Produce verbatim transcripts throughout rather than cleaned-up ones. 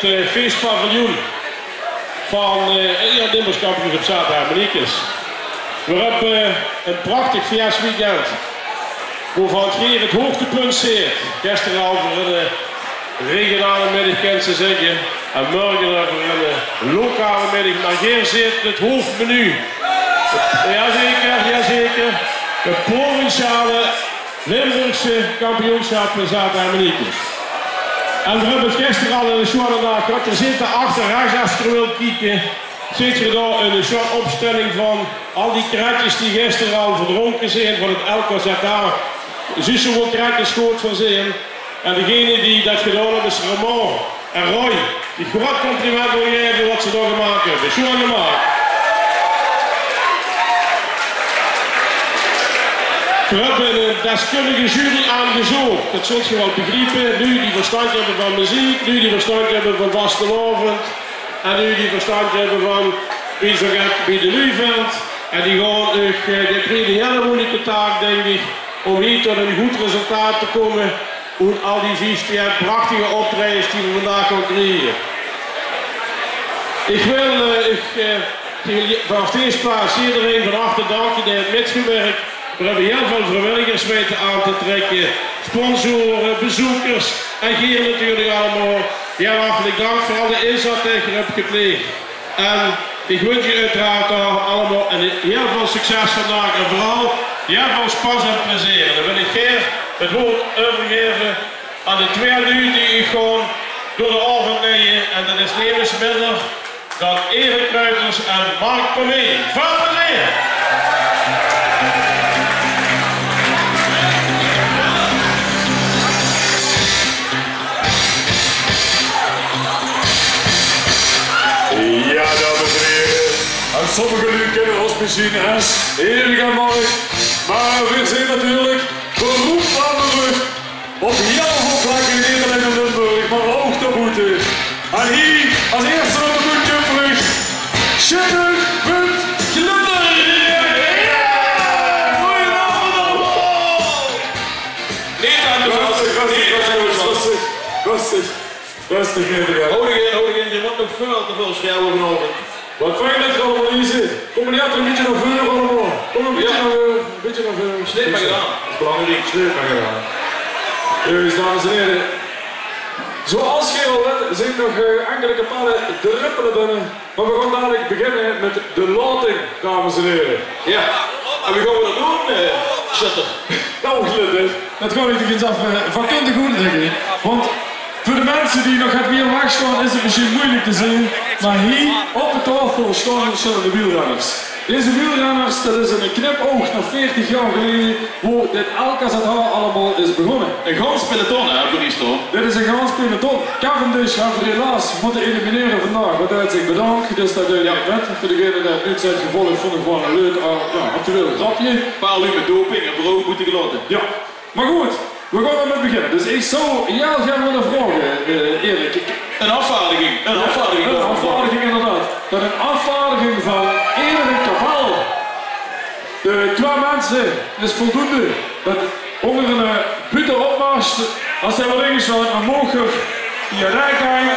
Het, eh, feespaviljoen van, eh, Eerdimmerskampioen op Zaate Hermeniekes. Veer höbbe, eh, ein prachtig fiesweekend, wovan geer het hoogtepunt zeet. Gister al veur ein, eh, regionale middig, kins se zègke. En morge veur ein, eh, lokale middig. Mer geer zeet het hoofdmenu. Jazeker, jazeker. De provinciale Limburgse kampioensjap Zaate Hermeniekes. En veer höbbe het gister al in de sjoon gehad. Geer zeet dao achter, rechs, es geer wilt kieke, zeet geer dao ein sjoon opstelling van al die kretjes die gister al verdrónke zeen van het L K Z H. Zuus se wo kretjes good veur zeen. En degene die det gedaon höbbe is Ramon en Roy, die groot compliment mót gaeve waat ze dao gemaak höbbe. Sjoon gemaak. Veer höbbe ein deskundige jury aangezóch. Det zult geer waal begriepe. Luuj die verstandj höbbe van meziek, luuj die verstandj höbbe van vastelaovend en luuj die verstandj höbbe van wie zoe get bie de luuj vilt. En die gaon uch, eh, die kriege ein hiel meujelike taak, dink ich, óm hie tot ein good resultaat te kómme. Oet al die vieftein prachtige optraejes die veer vandaag gaon kriege. Ich wil, eh, ich, eh, vanaaf dees plaats ederein van harte danke dae haet mitgewirk. Veer höbbe hiel väöl vriewilligers weite aan te trèkke, sponsore, bezeukers en geer natuurlik allemaol. Hiel hartelik dank veur alle inzat dae geer höb gepleeg. En ich wunsj uch oeteraard allemaol ein hiel väöl succes vandaag en veural hiel väöl spas en plezeer. En dan wil ich gaer het waord euvergaeve aan de twee luuj die uch gaon door den aovend leie. En det is nemes minder dan Erik Kruiters en Mark Permee. Väöl plezeer! Jao, dames en hiere. En sommige luuj kinne ós mesjien es Erik en Mark, mer veer zeen natuurlik beroemp aan de rug op hiel väöl plekke, neet allein in Limburg, mer ouch dao boete. En hie es ierste op de bühne vluug Sjitter Punt Glinder. Jao! Goeienaovend allemaol! Neet aan de Rustig, rustig, rustig, rustig, rustig. Rustig, Adriaan. Haw dich in, haw dich in. Geer mót nog väöl te väöl sjreeuwe vanaovend. Waat fijn det geer allemaol hie zeet. Kóm, meneer, ein bietje nao veure allemaol. Kóm ein bietje nao veure, ein bietje nao veure. Sjleep mich aan. Is belangriek. Sjleep mich aan. Dus, dames en hiere, zoeas geer al wet, zeen nog, eh, inkele kapelle de Ruppele binne. Mer veer gaon dalik beginne mit de loting, dames en hiere. Jao. En wie gaon veer det doon, eh, Sjitter? Nou, Glinder, det gaon veer toch ins effe vakkundig oetlegke. Want veur de minse die nog get wier weg staon, is 't mesjien meujelik te zeen. Mer hie op de taofel staon versjillende wielrenners. Deze wielrenners, det is ein knipoug nao veertig jaor geleje, wo dit L K Z H allemaol is begós. Ein gans peloton, hè, veur die staon. Dit is ein gans peloton. Cavendish höbbe veer helaas mótte eliminere vandaag, want dae haet zich bedank. Dus det deit neet mit. Veur degene dae 't noets haet gevolg, vónj ich gewoon ein leuk, eh, jao, actueel grepke. Paar luuj mit doping en vrouw mótte gelaote. Jao. Mer good, veer gaon d'r mit beginne. Dus ich zou hiel gaer wille vraoge, eh, Erik. Ein aafvaardiging. Ein aafvaardiging. Ein aafvaardiging, inderdaad. Det ein aafvaardiging van eder kapel. De twee minse is voldoende. Det ónger ein, eh, buuteopmars, es d'r waal in staon, dan moge die riekein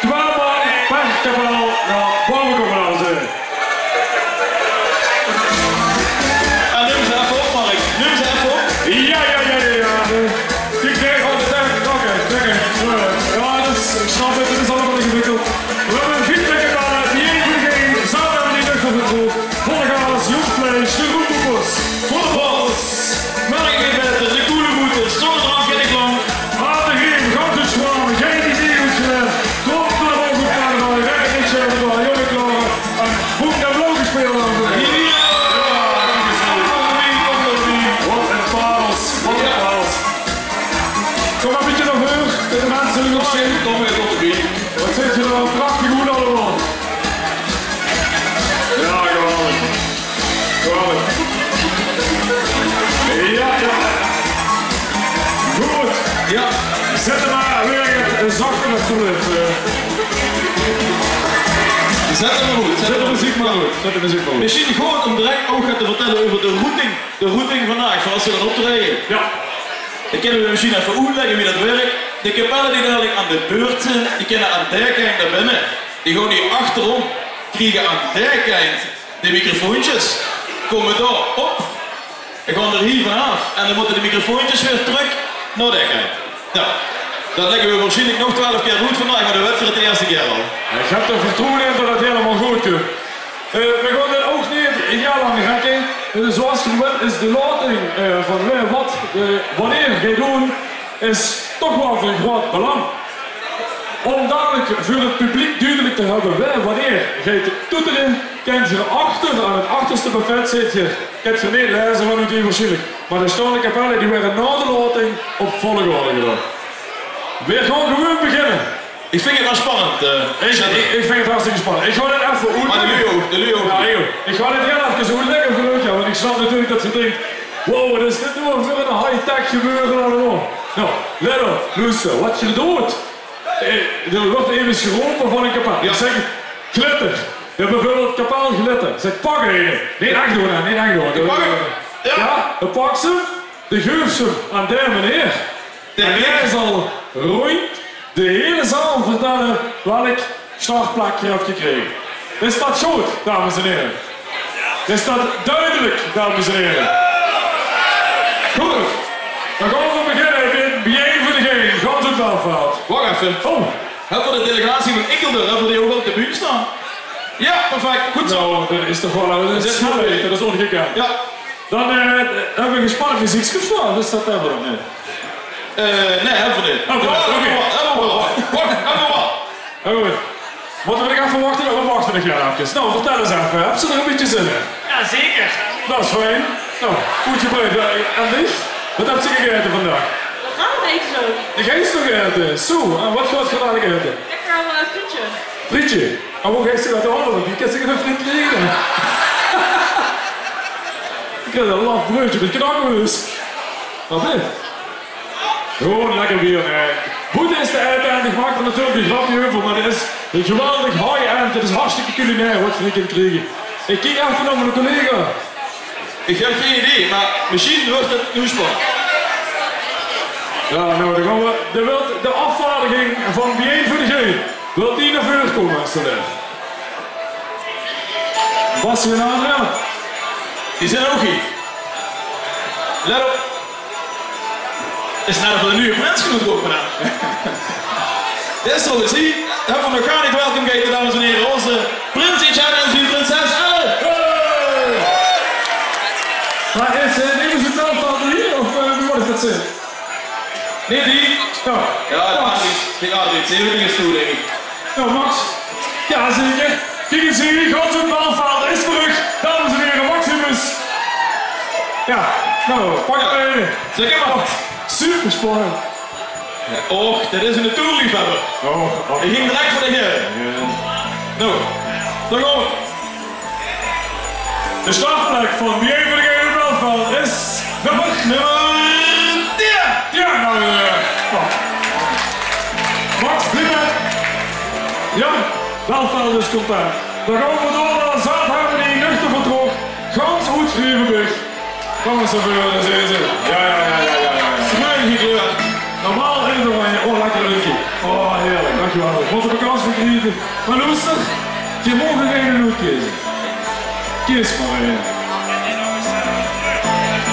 twee man per kapel nao bove kómme, dames en hiere. En num ze effe op, Mark. Num ze effe op. Jao, jao, jao, jao, jao. Ich krijg al de tijd te pakken. Kijk, eh, jao, det is, ich snap 't, 't is allemaol ingewikkeld. Veer höbbe ein viertal kapelle, die ein veur ein, zaterdig in de nacht op 't Roel. Volle gaas, jóng vleis, de Roepoepers. Volle gaas. Merk ich beter, de Koele Boeters, zónger drank in de klank. Aan de greep, gans oetsjprange, gein idee oetsjelegd. Klop door de oge, carnaval, rek 't neet zelf door, jónge klore. En boem, de blauw gespeeld aan de. Jao, det is leuk. Waat ein parels, waat ein parels. Kóm mer ein bietje nao veur, det de minse uch nog zeen. Kóm mer, kóm mer. Waat zeen ze d'r prachtig oet allemaol. Jao, geweldig. Geweldig. Jao, jao. Good. Jao. Zèt 'm mer weer get zachter, alsjeblieft. Zèt 'm mer good. Zèt de meziek mer good. Zèt de meziek mer good. Mesjien good óm direk ouch get te vertèlle euver de routing. De routing vandaag, veur es ze gaon optraeje. Jao. Dan kinne veer mesjien effe oetlègke wie det wirk. De kapelle die dalik aan de beurt zeen, die kinne aan dae kantj nao binne. Die gaon hie achterom, kriege aan dae kantj de microfoontjes, kómme dao op en gaon d'r hie vanaaf. En dan mótte de microfoontjes weer trök nao dae kantj. Noe, dat lègke we waarsjienlik nog twelf kier oet vandaag, mer dat wèt geer 't de ierste kier al. Ich höb d'r vertroewe in dat 't hielemaol good kump. Eh, we gaon dit ouch neet hiel lang rekke. Eh, zoeas geer wèt is de loting, eh, van wae, wat, eh, wanneer geit doon, is toch waal van groeat belang. Óm dalik veur 't publiek dudelik te höbbe wae wanneer geit toetere, kènt geer achter aan 't achterste buffet zitte, kènt geer neet laeze, want oet hie waarsjienlik. Mer de staonde kapelle die waere nao de loting op volgorde gedaon. Veer gaon gewoon beginne. Ich vinj 't waal spannend, eh, ich, ich, ich vinj 't hartstikke spannend. Ich gaon dit effe oetlègke. Mer de luuj ouch, de luuj ouch. Jao, joh. Ich gaon dit hiel effe oetlègke veur uch, jao, want ich snap natuurlik dat geer dink: wow, wat is dit noe veur ein high-tech gebeure allemaol? Noe, let op, loester, wat geer doot. Eh, d'r wuuert effe gerope van ein kapel. Jao. Ich zèk: Glitter. Jao, bieveurbeeld kapel Glitter. Ich zèk: Pak eine. Neet ech doon, hè, neet ech doon. Ich pak 'm. Jao. Jao, dan paks se 'm. De geufs 'm aan dae meneer. En dae zal róndj de hiele zaal vertèlle welk startplek geer höb gekrege. Is dat good, dames en here? Is dat dudelik, dames en here? Good. Dan gaon v'r beginne mit Bijeen veur de Gein, gans oet Belfeld. Wach effe. Oh. Höbbe v'r de delegatie van Ikkelder, höbbe v'r die ouch al op de bühne staon? Jao, perfect. Good zo. Noe, dat is toch waal ein snelheid, dat is óngekènd. Jao. Dan, eh, höbbe v'r gespanne meziekskes veur, of is dat, höbbe v'r nog neet? Eh, nae, höbbe v'r neet. Höbbe v'r neet, oké. Jao, höbbe v'r waal, höbbe v'r waal. Wach, höbbe v'r waal. Jao, good. Mótte v'r nog effe wachte? Veer wachte nog hiel efkes. Noe, vertèl ins effe, höbs se d'r e bietje zin in? Jao, zeker. Dat is fijn. Noe, good gebreid. Eh, en dich? Wat höbs se gegaete vandaag? Wat geit 't eigelik zo? Dich geis nog aete. Zo, en wat gaot geer dalik aete? Lekker, eh, frietje. Frietje? En wo geis se dat haole? Wie kins se ein friet kriege? Ich krieg ein laf breudje mit knakwoors. Wat is? Gewoon lekker bier, hè. Boete is de aete en ich maak d'r natuurlik ein grapke euver, mer dit is ein geweldig high-end. Dit is hartstikke culinair wat geer hie kint kriege. Ich kiek effe nao miene collega. Ich höb gein idee, mer mesjien wuuert 't noe spannend. Jao, noe, dan gaon v'r. Dan wilt de aafvaardiging van Bijeen veur de Gein, wilt die nao veure kómme, alsjeblieft? Bassie en Adriaan. Die zeen ouch hie. Let op. Is net of de nuje prins gerope wuuert, hè? Dit is toch de zin. Höbbe v'r nog gaar neet welkom geheite, dames en here. Ózze prins Etienne en zien prinses Elle. Hey! Mer is, eh, neet ins 't Belfeld hie, of, eh, wie mót ich dat zègke? Nae, die. Jao. Jao, die Max. Die Adrie, die Adrie, die is toe, dink ich. Jao, Max. Jao, zeker. Kiek ins hie, gans oet Belfeld is trök. Dames en here, Maximus. Jao, noe, pak 'm effe. Zeker, Max. Super spannend. Jao, och, dat is eine toerliefhebber. Och, och. Dae góng direk veur de Gein. Jao. Noe, dao gaon v'r. De startplek van Bijeen veur de Gein oet Belfeld is nummer, nummer tieën. Jao, noe, eh, oh. Max, blief mer. Jao, Belfeld is content. Dan gaon v'r door nao Zaat Hermenie, nuchter vertrokke. Gans oet Grevenburg. Kóm ins effe, eh, zègke ze. Jao, jao, jao. Sjoen gekleurd. Normaal in 't oranje. Oh, lekker leuk. Oh, heerlik. Dankjewel. Mótte v'r kans veur kriege. Mer loester, geer moogt d'r eine oetkeze. Kees mer eine.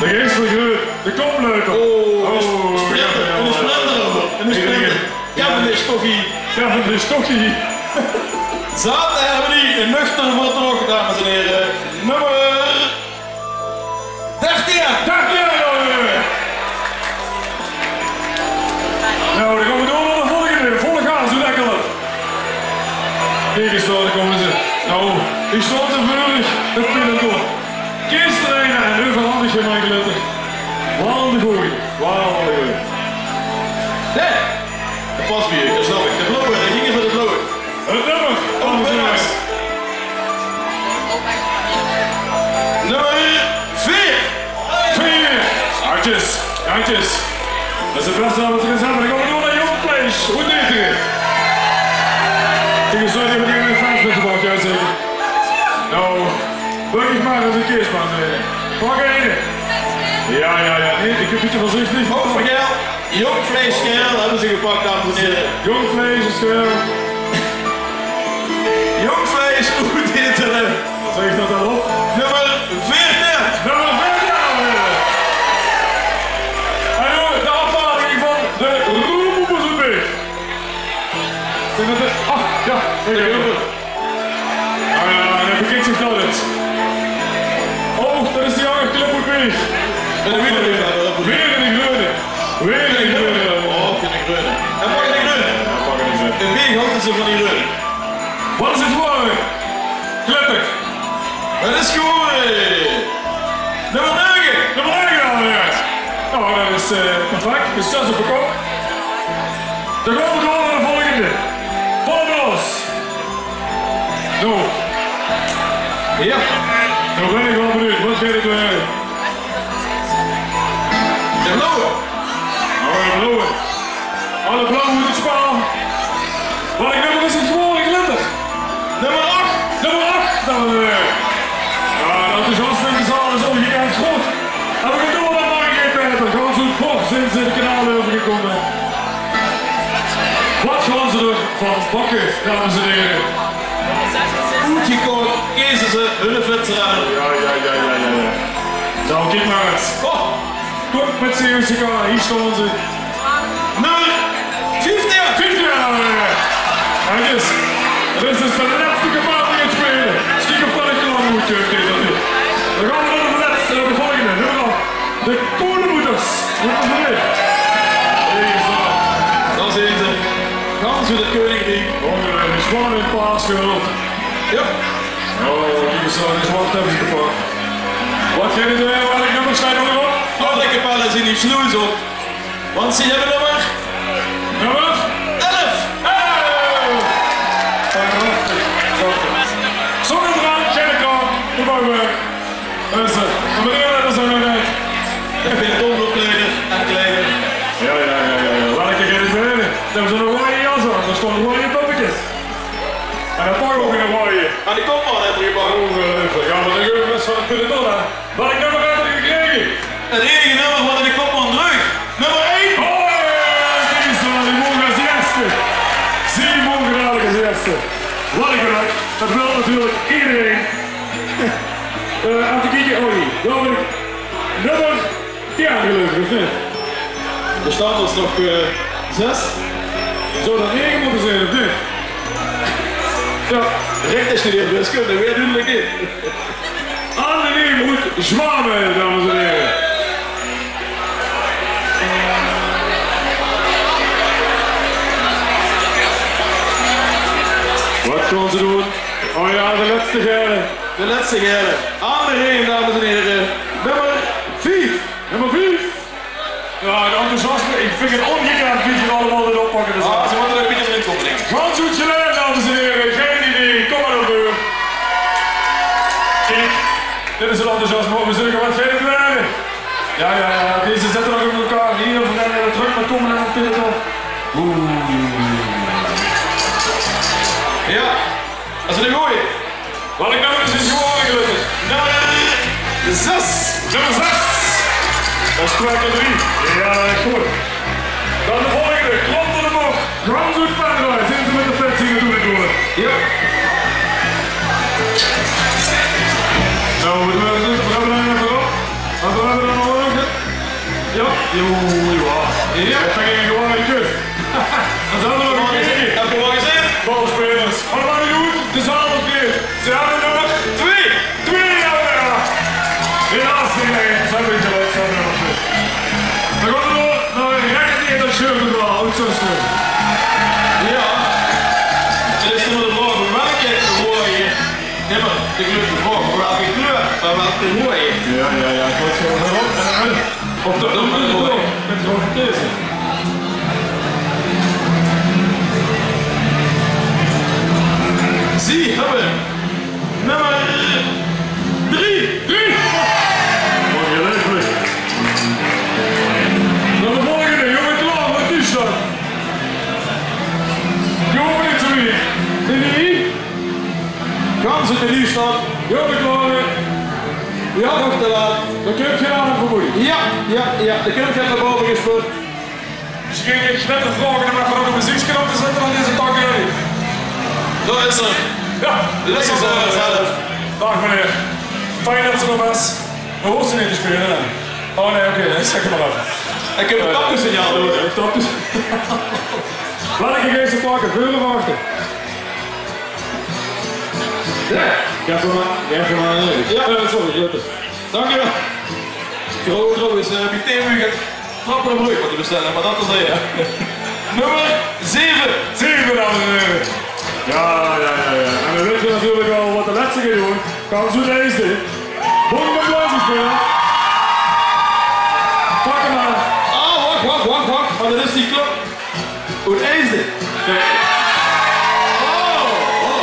De geis veur Greut, de koplöper. Oh, oh, eine sprinter, jao, jao, eine sprinter. Eine sprinter. Cavendish toch hie. Cavendish toch hie. Zaat Hermenie, nuchter vertrokke, dames en here. Nummer dertien! Dertien, jao, jao, jao. Noe, dan gaon v'r door nao de volgende. Volle gaas, wie lekker. Kiek ins, dao kómme ze. Noe, hie staon ze veur uch, 't peloton. Kees d'r eine en euverhandig aan Mike Letter. Waal de gooj, waal de gooj. Nae, dat pas bie uch, dat snap ich. De blauwe, die ginge veur de blauwe. 't Nummer, dames en here. Nummer veer. Veer. Handjes, handjes. Dat is 't bèste wat v'r kónne zègke. Dan gaon v'r door nao Jong Vleis oet Neteren. Kiek ins, die höbbe hie fans mitgebrach, jao zeker. Noe, bök ich mer effe, Kees, man. Pak eine. Jao, jao, jao. Nae, ich bön e bietje veurzichtig. Oh, vergeet. Jong Vleiskerel höbbe ze gepak, dames en here. Jong Vleiskerel. Jong Vleis oet Hittele. Zèk dat dan op. Nummer veertig. Nummer veertig, dames en here. En noe de aafvaardiging van de Roepoepers oet Beeg. Zeen v'r de, ah, jao, dao kump 'r. Ah jao, en hae bekint zich tot 't. Oh, dat is die anger club oet Beeg. En weer eine, weer eine greune. Weer eine greune. Oh, eine greune. En pak eine greune. Jao, pak eine greune. In Beeg haje ze van die greune. Wat is 't gewore? Glittig. 't Is gewore nummer nege. Nummer nege, dames en here. Nou, dat is, eh, perfect. Is zès op de kop. Dan gaon v'r door nao de volgende. Volle blaos. Noe. Jao. Noe bön ich waal benuujd. Waat geit 't waere? De blauwe. Oh, de blauwe. Alle blauw oet 't spaal. Waat ich net nog ins 'n gewore glitter. Nummer ach. Nummer ach, dames en here. Jao, 't enthousiasme in de zaal is óngekènd groot. En v'r gaon door nao Margreet Peter. Gans oet Borg zeen ze de kanaal euvergekómme. Waat gaon ze d'r van bakke, dames en here? Oetgekoch, keze ze hunne vetseraar. Jao, jao, jao, jao, jao. Zo, kiek mer ins. Oh. Kóm mit ze, Jessica, hie staon ze. Nummer vieftien. Vieftien, jao, jao, jao. Kiek ins, dit is de lètste keer det v'r hie speule. Kiek of det ich klaor mót, eh, Peter. Dan gaon v'r nao de lètste, eh, de volgende. Nummer acht. De Kolenboeters. Dames en here. Dao zeen ze. Gans oet 't keuningriek. Oh, eh, die zwaon in paars gehuld. Jao. Oh, die zwaon, die zwaon höbbe ze gepak. Waat geit 't waere, welk nummer steit d'r nog op? Alle kapelle zeen die snoes op. Want ze höbbe nummer... Nummer? Elf! Hey! Prachtig, prachtig. Zónger draan, geine kramp, de bouwwerk. Dus, eh, en meneer, det is er nog net. Ich bön dom door kleider en kleider. Jao, jao, jao, jao, jao. Welke geit 't waere? Dao höbbe ze 'n roeje jas aan, dao staon roeje toppekes. En det pak ouch in de roeje. En die kopman haet 'r gepak. Óngeluifelik. Jao, mer dan gaon v'r mit z'n allen, hè. Welk nummer höbbe v'r gekrege? 't Einige nummer wat in de kopman dreug. Nummer ein. Oh, jao, jao, jao, kiek ins aan, die moge es ierste. Zie moge dalik es ierste. Waat ein gelök. Det wilt natuurlik ederein. Eh, effe kieke, oh jee, dao bön ich. Nummer tien, geluif ich, of neet? D'r staon dus nog, eh, zes. Zou det nege mótte zeen, of neet? Jao. Rechterstudeer wiskunde, weer dudelik in. Anne Neem oet Zjwame, dames en here. Waat gaon ze doon? Oh jao, de lètste gaere. De lètste gaere. Anne Neem, dames en here. Nummer vief. Nummer vief. Jao, 't enthousiasme, ich vinj 't óngekènd wie ze allemaol dit oppakke. Dus ah, ze mótte d'r e bietje in kómme, dink ich. Gans oet Gelaen, dames en here, gein idee, kóm mer nao veure. Kiek, dit is 't enthousiasme wat v'r zeuke, waat geit 't waere? Jao, jao, jao, deze zitte nog in elkaar. Hie, v'r gaon trök nao Tom en nao Peter. Oeh. Jao, det is 'ne gooje. Welk nummer is 't gewore, gelökkig? Nummer zes. Nummer zes. Det is twieë kier drie. Jao, good. Dan de volgende. Klop door de bocht. Gans oet Venray. Zeen ze mit de fans hie naotoe gekómme? Jao. Noe, waat höbbe v'r dan nog? Waat höbbe v'r dan nog? Jao, jao, jao. Jao. Det vinj ich ein geweldige kut. Dan zeen v'r nog ein kier. Höb ich al gezeen. Balspelers. Mer det maak neet oet. De zaal is leeg. Ze höbbe nog twee. Twee, jao, jao. Helaas neet, nae. Ze höbbe geliek, ze höbbe nog twee. Dan gaon v'r door nao ein rechtig in det shirt, oet Zöstere. Jao. 't Is noe de vraog, welke roeje? Jao, mer ich bedoel, de vraog, welke kleur, mer welke roeje? Jao, jao, jao, ich weit 't waal. En, en, of det, det mót ich waal. Mit gewoon deze. Ze höbbe nummer drie. Drie! Óngeluifelik. Dan de volgende, jónge, klaor, waat is det? Jónge, neet zo wied. Drie. Gans oet de Nuujsjtad. Jónge, klaor. Jao, nog te laat. Dan kump geer aan, vermoei. Jao, jao, jao. Dan kump geer nao bove gespurt. Ze góng ech nèt vraoge um effe op e bezeukske op te zètte aan deze takke. Dao is 'r. Jao, dao is 'r zelf. Daag meneer. Fijn det ze d'r is. Veer hove neet te speule, hè? Oh nae, oké, zèk mer effe. Ich höb ein tapkesignaal nodig. Ein tapkes-, laot ich ins effe pakke, veer wachte. Jao, gaef 'm mer, gaef 'm mer. Jao, eh, sorry, Rutte. Dank uch waal. Vrouw, trouwens, eh, bie Theemuur geit trappe en broei mótte bestelle, mer det is, eh, jao. Nummer zeve. Zeve, dames en here. Jao, jao, jao, jao. En dan weite v'r natuurlik al waat de lèste geit doon. Kans oet Eijsde. Boem, boem, boem, speler. Pak 'm mer. Ah, wach, wach, wach, wach. Mer det is die klok. Oet Eijsde. Oh, oh.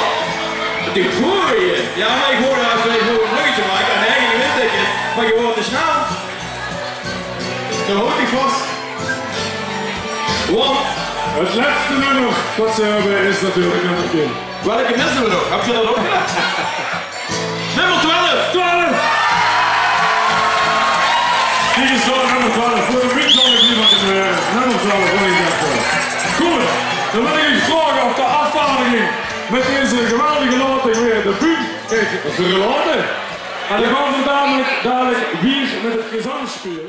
De goeie. Jao, mer ich wól effe, ich wól ein bruggetje make en eigelik weit ich 't, mer ich wól te snel. Dao haoj ich vas. Want 't lèste nummer det ze höbbe is natuurlik nummer tieën. Welke misse v'r nog? Höb geer det opgelet? Nummer twelf! Twelf! Kiek ins dao, nummer twelf. Veur de buurt zal ich neet waat te zègke. Nummer twelf, veur de buurt. Good, dan wil ich uch vraoge of de aafvaardiging mit deze geweldige laoting weer de bühne geit verlaote. En dan gaon v'r dadelik, dadelik weer mit 't gezangspeel.